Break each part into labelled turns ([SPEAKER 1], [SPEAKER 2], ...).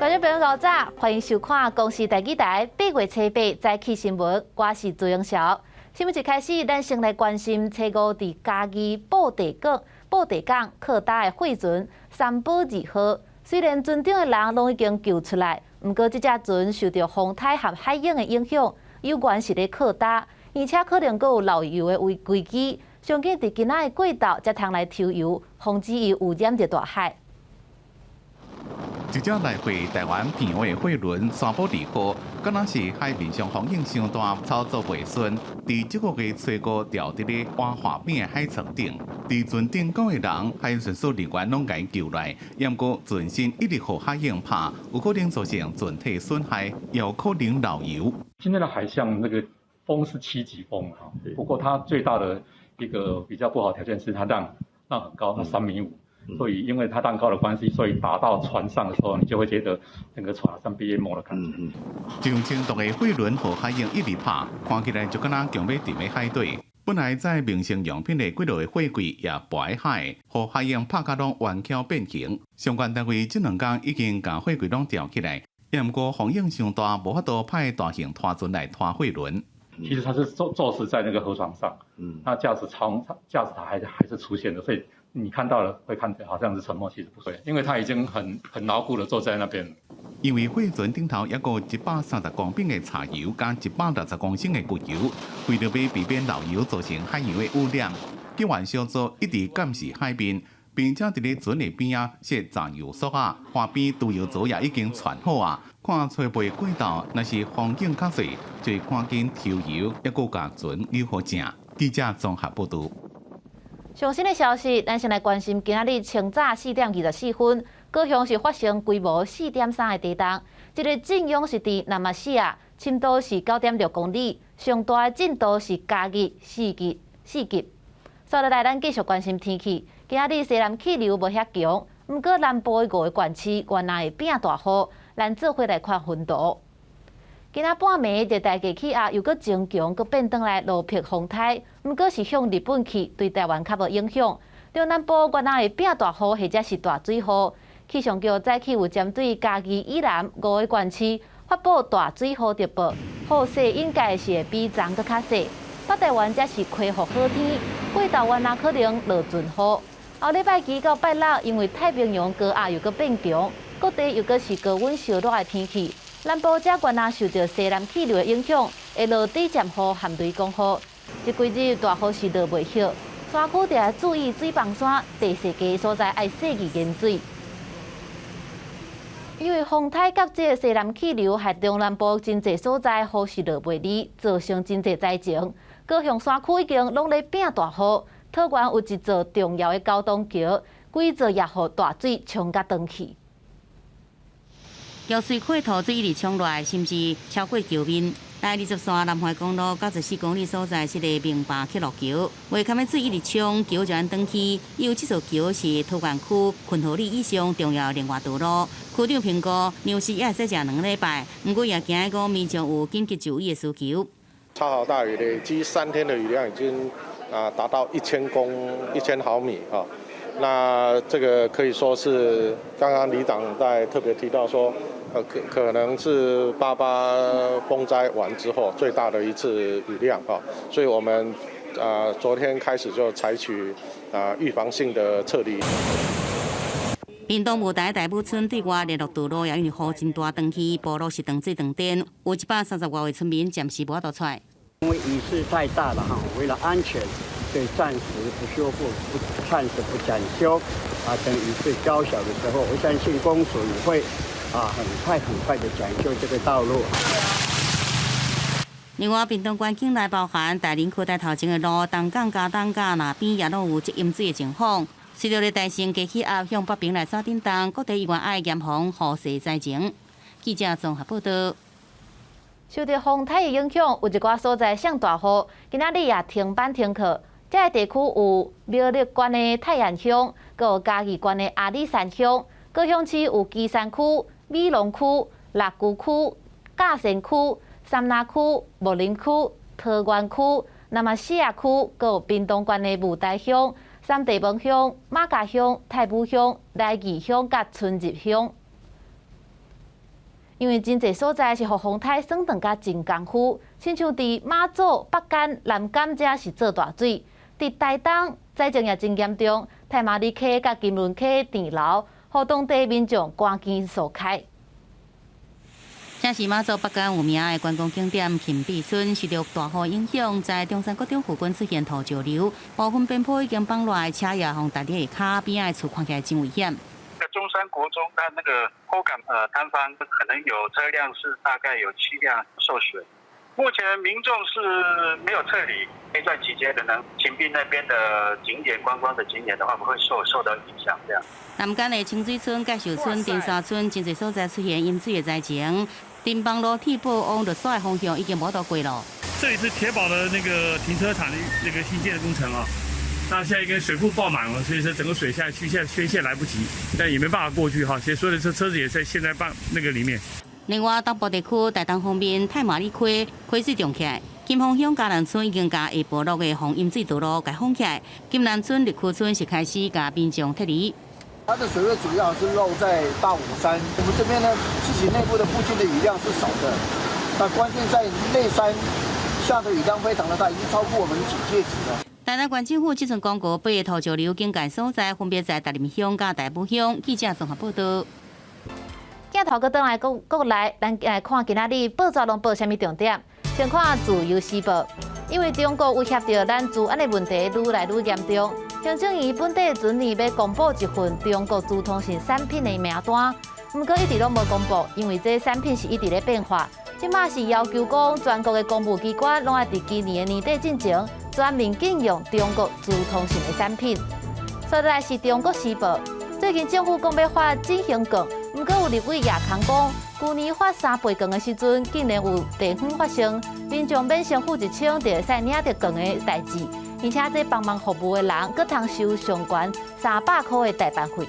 [SPEAKER 1] 觀眾朋友早，歡迎收看公視第二台8月初八早起新聞，我是朱永祥。新聞一開始，咱先來關心初五佇嘉義布袋港靠礁的貨船三寶二號，雖然船頂的人攏已經救出來，毋過這隻船受著風颱和海湧的影響，猶原是咧靠礁，而且可能閣有漏油的危機。上緊佇今仔的過晝才通來抽油，防止伊污染著大海。
[SPEAKER 2] 一隻來回台灣平和的貨輪三寶二號，敢若是海面上風湧傷大，操作袂順，佇這個月初五掉佇咧活化邊的海床頂，佇船頂九個人，海巡署人員攏共救來，毋過船身一直予海湧拍，有可能造成船體損害，也有可能漏油。
[SPEAKER 3] 今天的海象那個風是7級風哈，不過它最大的一個比較不好條件是它浪很高，它3米5。所以，因為它浪高的關係，所以打到船上的時候，你就會覺得整個船好像被淹沒的感覺。
[SPEAKER 2] 上千噸的貨輪予海湧一直拍，看起來就敢若強欲沉佇海底。本來載民生用品的幾落個貨櫃也浮佇海，予海湧拍甲攏彎曲變形。相關單位這兩工已經共貨櫃攏吊起來，毋過風湧傷大，無法度派大型拖船來拖貨輪。
[SPEAKER 3] 其實它是坐實在那個河床上，那駕駛艙、駕駛台還是出現的，所以你看到了會看起來好像是沉沒，其實不會，因為它已經很牢固的坐在那邊。
[SPEAKER 2] 因為貨船頂頭猶閣有130公頃的柴油佮160公升的骨油，為著欲避免漏油造成海洋的污染，救援小組一直監視海面，並且佇咧船的邊仔設炸油索仔，岸邊貯油槽也已經串好啊。看初八過晝，若是風景較濟，就會趕緊抽油，猶閣共船扭予正。記者綜合報導。
[SPEAKER 1] 上新的消息，咱先來關心今仔日清早4點24分，高雄是發生規模4.3的地動，這個震央是佇那瑪夏，深度是9.6公里，上大的震度是嘉義4級4級。接落來，咱繼續關心天氣。今仔日西南氣流無遐強，毋過南部的五個縣市原來會變大雨，咱做伙來看雲圖。今仔半暝熱帶低氣壓又閣增強，閣變轉來羅碧風颱，毋過是向日本去，對台灣較無影響。中南部原來會變大雨或者是大水雨。氣象局早起有針對嘉義以南五個縣市發布大水雨特報，雨勢應該是會比昨閣較細。北台灣則是恢復好天，過晝原來可能落陣雨。後禮拜二到拜六，因為太平洋高壓又閣變強，各地又閣是高溫燒熱的天氣。南部則原來受著西南氣流的影響，會落短暫雨和雷公雨。這幾日大雨是落袂歇，山區著愛注意水崩山，地勢低所在愛細意淹水。因為風颱佮這個西南氣流，害中南部真濟所在雨是落袂離，造成真濟災情。高雄山區已經攏咧變大雨，桃園有一座重要的交通橋，規座也予大水沖甲斷去。
[SPEAKER 4] 橋隧溪塗水一直沖落來，甚至超過橋面。台20線南環公路94公里所在是個明壩鐵路橋，袂堪的水一直沖，橋就按斷去。因為這座橋是桃園區昆河里以上重要的連外道路。區長評估，糧食也會使食2禮拜，毋過也驚講民眾有緊急就醫的需求。
[SPEAKER 5] 超豪大雨累積3天的雨量已經啊達到1000毫米啊，那這個可以說是剛剛里長在特別提到說，可能是88風災完之後最大的一次雨量啊，所以我們啊昨天開始就採取啊預防性的撤離。
[SPEAKER 4] 屏東霧台大武村對外聯絡道路也因為雨真大斷去，部落是斷水斷電，有130外位村民暫時無法度出來。
[SPEAKER 6] 因為雨勢太大了哈，為了安全，所以暫時不修復，不暫時不檢修。啊，等雨勢較小的時候，我相信公署也會啊很快很快的檢修這個道路。
[SPEAKER 4] 另外，屏東縣境內包含大林區大頭前的路，東港、佳冬佮那邊也攏有積淹水的情況。隨著熱帶性低氣壓向北邊來煞振動，各地依然愛嚴防雨勢災情。記者綜合報道。
[SPEAKER 1] 受著風颱的影響，有一寡所在上大雨，今仔日也停班停課。這个地區有苗栗縣的泰安鄉，閣有嘉義縣的阿里山鄉，高雄市有旗山區、美濃區、六龜區、甲仙區、杉林區、木林區、桃園區、那瑪夏區，閣有屏東縣的霧台鄉、三地門鄉、瑪家鄉、泰武鄉、來義鄉佮春日鄉。因為真濟所在是予風颱損斷甲真艱苦，親像佇馬祖、北竿、南竿遮是做大水，佇台東災情也真嚴重，太麻里溪佮金崙溪漲流，予當地民眾趕緊疏開。
[SPEAKER 4] 這是馬祖北竿有名的觀光景點芹壁村，受著大雨影響，在中山國中附近出現土石流，部分邊坡已經崩落來，車也予踏佇下跤，邊仔的厝看起來真危險。
[SPEAKER 7] 中山國中，它那個坡桿坍方，可能有車輛是大概有七輛受損。目前民眾是沒有撤離，這段期間可能芹壁那邊的景點觀光的景點的話，不會受到影響。這樣。
[SPEAKER 4] 南竿的清水村、介壽村、田沙村，真濟所在出現淹水的災情。碇枋路鐵堡往綠山的方向已經無得過咯。
[SPEAKER 8] 這裡是鐵堡的那個停車場的那個新建的工程啊。那現在一個水庫爆滿了，所以說整個水下去，現在宣洩來不及，但也沒辦法過去哈。其實所有的車子也在陷在半那個裡面。
[SPEAKER 4] 另外，東部地區台東方面太麻里溪溪水漲起來，金峰鄉嘉南村已經共下部落的防淹水道路共封起來，金南村、綠區村是開始共民眾撤離。
[SPEAKER 9] 它的水位主要是漏在大武山，我們這邊呢，自己內部的附近的雨量是少的，那關鍵在內山下的雨量非常的大，已經超過我們警戒值了。
[SPEAKER 4] 台南縣政府這陣公告八个土石流警戒所在，分別在大林鄉佮大武鄉。記者綜合報道。
[SPEAKER 1] 鏡頭閣轉來國國內，咱來看今仔日報紙攏報啥物重點？先看《自由時報》，因為中國威脅著咱資安的問題愈來愈嚴重。行政院本底準備欲公布一份中國資通訊產品的名單，毋過一直攏無公布，因為這產品是一直咧變化。這馬是要求講全國的公務機關攏愛佇今年的年底進前全面禁用中國資通訊的產品。再來是中國時報，最近政府講欲發振興券，毋過有立委也空講，舊年發三倍券的時陣，竟然有地方發生民眾免先付1000就會使領著券的代誌，而且這幫忙服務的人，閣通收上懸300箍的代辦費。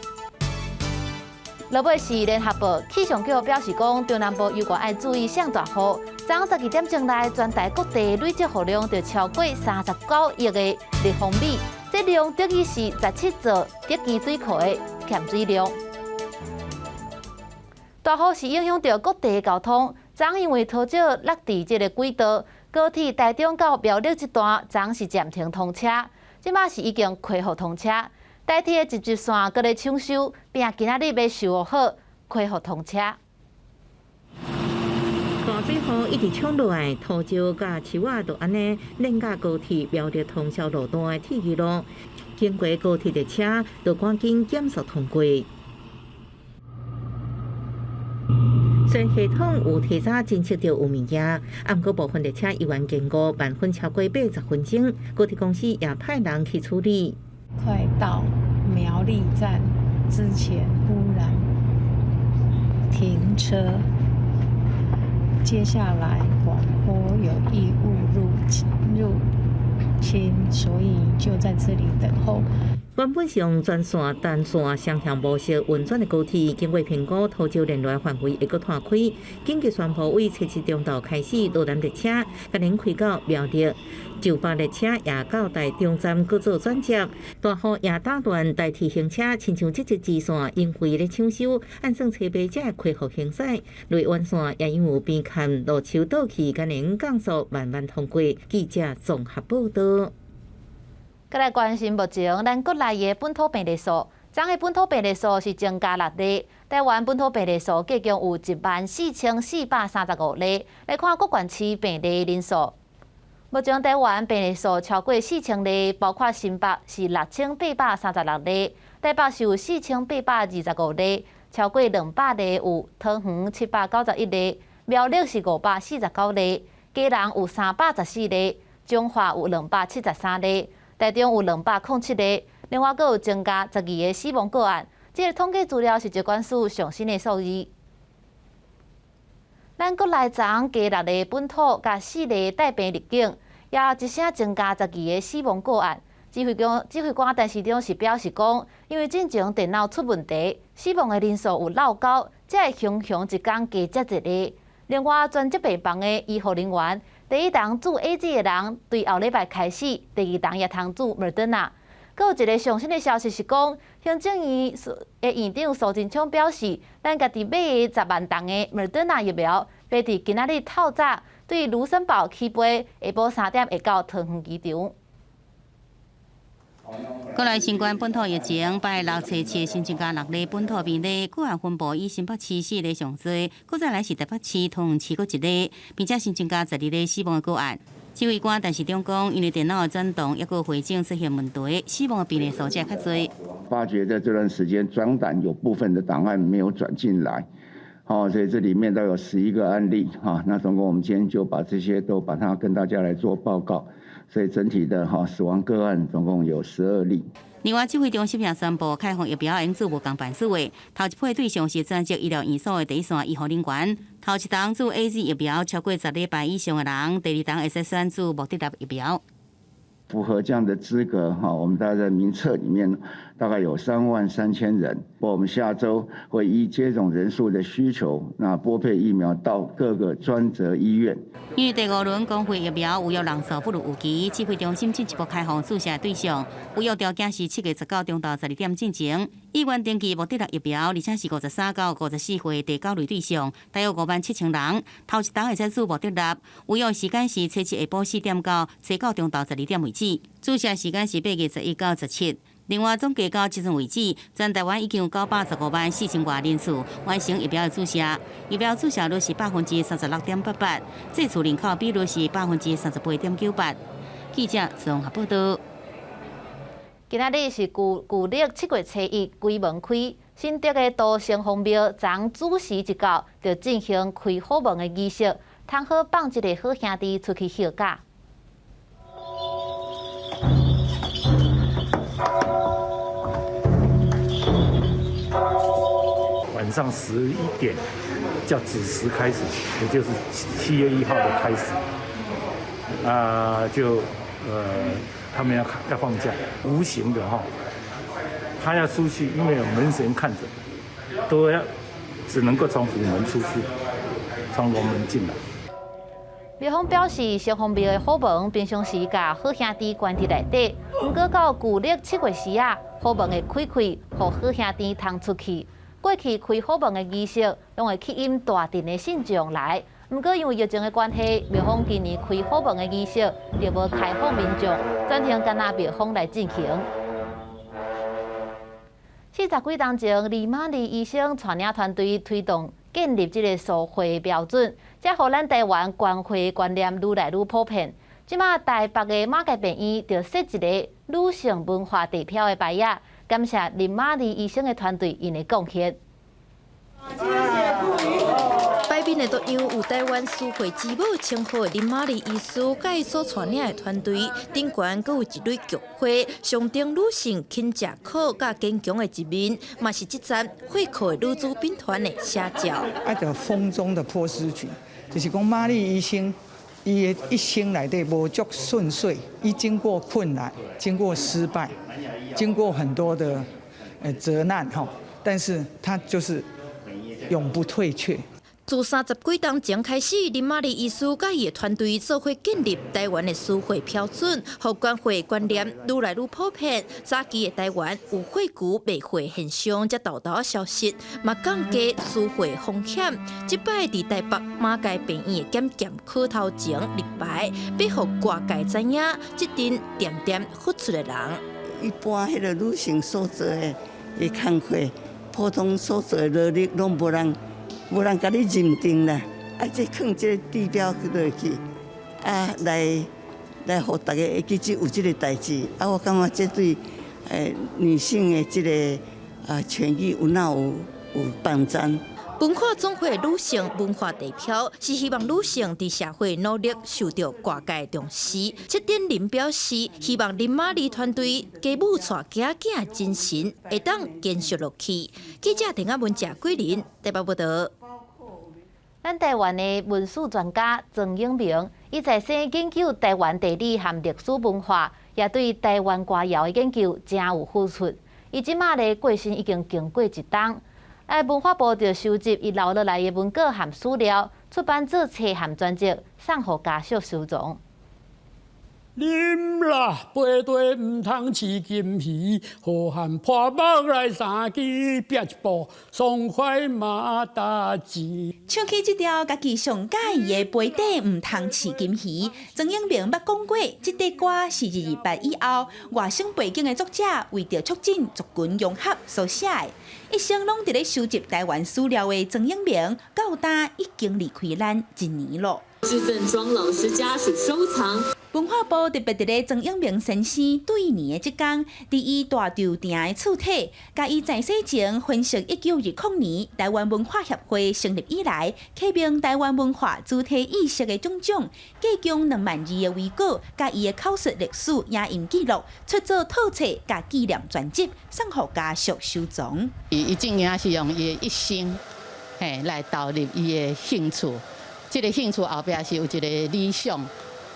[SPEAKER 1] 落尾是聯合報，氣象局表示講，中南部尤其愛注意上大雨。昨12點鐘內，全台各地累積雨量就超過39億个立方米，這量等於是17座德基水庫的欠水量。大雨是影響著各地的交通，昨因為土石落佇這个軌道，高鐵台中到苗栗這段，昨是暫停通車，這馬是已經恢復通車。台鐵的集集線閣咧搶修，拼今仔日欲修好，恢復通車。
[SPEAKER 10] 大水雨一直沖落來，土石佮樹仔就按呢連甲高鐵苗栗通霄路段的鐵岐路，經過高鐵的車就趕緊減速通過。雖然系統有提早偵測著有物件，啊，毋過部分列車猶原經過慢分超過80分鐘，高鐵公司也派人去處理。
[SPEAKER 11] 快到苗栗站之前，忽然停車。接下來廣播有異物入侵，所以就在這裡等候。
[SPEAKER 10] 原本是用全線單線雙向模式運轉的高鐵，經過評估土石連來範圍會閣拖開，緊急宣布為初七中晝開始，羅南列車共連開到苗栗，九八列車也到台中站閣做轉接。大雨也打亂台鐵行車，親像這節支線因為咧搶修，按算初八才會恢復行駛。麗灣線也因為有邊崁路樹倒去，共連降速慢慢通過。記者綜合報道。
[SPEAKER 1] 閣來關心目前咱國內的本土病例數，昨的本土病例數是增加六例，台灣本土病例數計共有14,435例。來看各縣市病例人數，目前台灣病例數超過4000例，包括新北是6836例，台北是有4825例，超過200例有桃園791例，苗栗是549例，基隆有314例，彰化有273例。台中有207例，另外閣有增加12个死亡個案。這个統計資料是疾管署上新的數字。咱國內昨加六例本土佮四例帶病入境，也一聲增加12个死亡個案。指揮官陳時中是表示講，因為進前電腦出問題，死亡的人數有漏勾，才會雄雄一工加遮濟例。另外，專責病房的醫護人員，第一筒注 AZ 的人，對後禮拜開始，第二筒也通注莫德納。閣有一个上新的消息是講，行政院的院長蘇貞昌表示，咱家己買的10萬筒的莫德納疫苗，欲佇今仔日透早對盧森堡起飛，下晡3點會到桃園機場。
[SPEAKER 4] 國內新冠本土疫情，拜六初七新增加六例本土病例，個案分布以新北市四例上濟，閣再來是台北市、桃園市閣一例，並且新增加12例死亡的個案。指揮官陳時中講，因為電腦的轉檔抑閣匯總出現問題，死亡的病例數字較濟。
[SPEAKER 12] 發覺在這段時間轉檔有部分的檔案沒有轉進來，好，所以這裡面都有11個案例，哈，那總共我們今天就把這些都把它跟大家來做報告。所以整體的哈死亡個案總共有12例。
[SPEAKER 4] 另外，指揮中心也宣布開放疫苗用做無仝辦事的，頭一批對象是專職醫療院所的第一線醫護人員，頭一筒注 AZ 疫苗超過10禮拜以上的人，第二筒會使選注莫德納疫苗。
[SPEAKER 12] 符合這樣的資格哈，我們大概在名冊裡面大概有3萬3千人。我們下週會依接種人數的需求，那撥配疫苗到各個專責醫院。
[SPEAKER 4] 因為第五輪公費疫苗預約人數不如預期，指揮中心進一步開放注射對象，預約條件是7月19中晝12點進前。意願登記莫德納疫苗，而且是53到54歲第九類對象，大約5萬7千人。頭一筒會使注莫德納，預約時間是初七下晡4點到初九中晝12點為止，注射時間是8月11到17。另外，總計到這陣為止，全台灣已經有915萬4千外人次完成疫苗的注射，疫苗注射率是36.88%，濟處人口比率是38.98%。記者綜合報道。
[SPEAKER 1] 今仔日是舊舊曆7月初一，鬼門開，新竹的都城隍廟昨子時一到，就進行開虎門的儀式，通好放一个好兄弟出去歇假。
[SPEAKER 13] 晚上11點叫子時開始，也就是7月1號的開始，啊，就他們要放假，無形的哈，他要出去，因為有門神看着，都要只能夠從虎門出去，從龍門進來。
[SPEAKER 1] 廟方表示，城隍廟的虎門平常時共好兄弟關佇內底，毋過到舊曆7月時啊，虎門會開開，予好兄弟通出去。過去開虎門的儀式，攏會吸引大陣的信眾來。毋過因為疫情的關係，廟方今年開虎門的儀式就無開放民眾，轉成干焦廟方來進行。40幾冬前，李瑪麗醫生帶領團隊推動建立這个輸血標準，才予咱台灣捐血觀念愈來愈普遍。這馬台北的馬偕病院就設一个女性文化地標的牌仔，感謝林瑪麗醫生的團隊𪜶的貢獻。
[SPEAKER 14] 牌面的圖樣有台灣輸血之母稱號的林瑪麗醫師，佮伊所帶領的團隊，頂懸閣有一蕊菊花，象徵女性肯食苦佮堅強的一面，嘛是這層血庫的女子兵團的寫照。
[SPEAKER 15] 啊，就風中的波斯菊，就是講瑪麗醫生，伊的一生內底無足順遂，伊經過困難，經過失敗，經過很多的責難吼，但是他就是永不退卻。
[SPEAKER 14] 自30幾冬前開始，林瑪麗醫師佮伊的團隊做伙建立台灣的輸血標準，予捐血觀念愈來愈普遍。早期的台灣有血球賣血現象，才沓沓消失，嘛降低輸血風險。這擺佇台北馬偕病院的檢驗科頭前立牌，欲予外界知影，這陣恬恬付出的人。
[SPEAKER 16] 一般彼个女性所做的的工課，普通所做的勞力攏無人。無人共你認定啦，啊，這囥這个地標落去，啊，來來，予大家會記這有這个代誌，啊，我感覺這對女性的這个權益有哪有有幫助。
[SPEAKER 14] 文化總會女性文化地標是希望女性佇社會努力受著外界重視。七點林表示，希望林瑪麗團隊家母帶囝囝的精神會當延續落去。記者鄭亞文、謝桂林台北報導。
[SPEAKER 1] 咱台灣的文史專家莊永明，伊在生研究台灣地理和歷史文化，也對台灣歌謠的研究誠有付出。伊這馬咧過身已經經過一冬。哎，文化部就收集伊留落來的文稿和資料，出版做冊和專輯，送予家屬收藏。
[SPEAKER 17] 啉啦，杯底毋通飼金魚，好漢破目來三更，拼一步，爽快馬大錢。
[SPEAKER 14] 唱起這條家己上佮意的杯底毋通飼金魚，莊永明捌講過，這塊歌是228以後外省背景的作者為著促進族群融合所寫的。一生攏佇咧收集台灣史料的莊永明，到今已經離開咱一年咯。
[SPEAKER 18] 致贈莊老師家屬收藏。
[SPEAKER 14] 文化部特別佇咧莊永明先生對年的這工，佇伊大稻埕的厝體，共伊在世前分析1920年台灣文化協會成立以來，啟明台灣文化主體意識的種種，計共2萬字的遺稿，共伊的口述歷史影音記錄，出做套冊佮紀念專輯，送予家屬收藏。
[SPEAKER 19] 伊正經是用伊的一生，嘿，來投入伊的興趣。這個興趣後壁是有一個理想。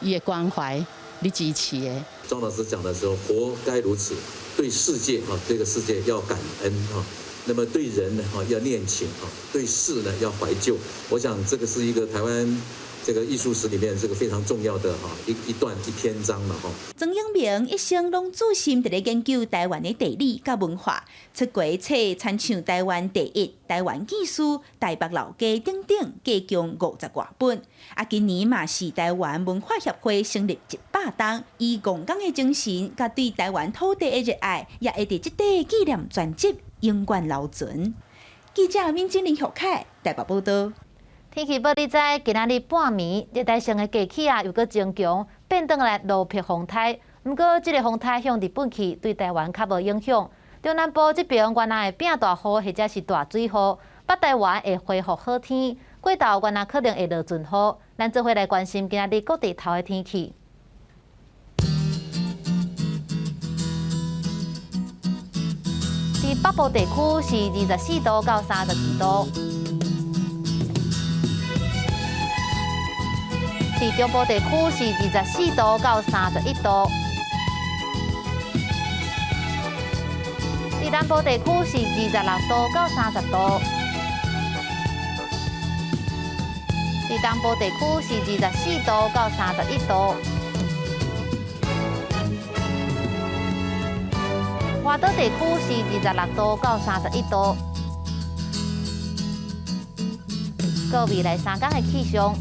[SPEAKER 19] 伊的關懷，你支持的。
[SPEAKER 20] 莊老師講的時候，活該如此，對世界啊，這個世界要感恩哈，那麼對人呢要念情啊，對事呢要懷舊。我想這個是一個台灣這個藝術史裡面這個非常重要的哈一段一篇章了哈。
[SPEAKER 14] 莊永明一生攏注心佇咧研究台灣的地理佮文化，出過冊親像台灣第一、台灣記事、台北老街等等，計共50外本。啊，今年嘛是台灣文化協會成立100冬，伊戇剛的精神，佮對台灣土地的熱愛，也會佇這塊紀念專輯永遠留存。記者敏晶林玉凱台北報道。
[SPEAKER 1] 天氣報你知，今仔日半暝熱帶性的低氣壓又閣增強，變轉來羅皮風颱。毋過，這個風颱向日本去，對台灣較無影響。中南部這邊原來會變大雨或者是大水雨，北台灣會恢復好天，過晝原來可能會落陣雨。咱做伙來關心今仔日各地頭的天氣。佇北部地區是24度到32度。佇中部地區是24度到31度。佇南部地區是26度到30度。佇東部地區是24度到31度。外島地區是26度到31度。閣未來3天的氣象。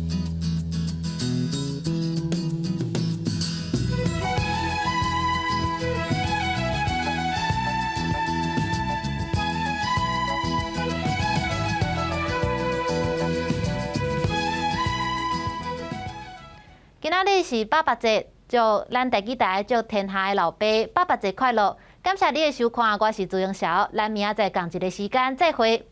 [SPEAKER 1] 今仔日是爸爸節，祝咱台語台祝天下的老爸爸爸節快樂！感謝你的收看，我是朱英韶，咱明仔載仝一个時間再會，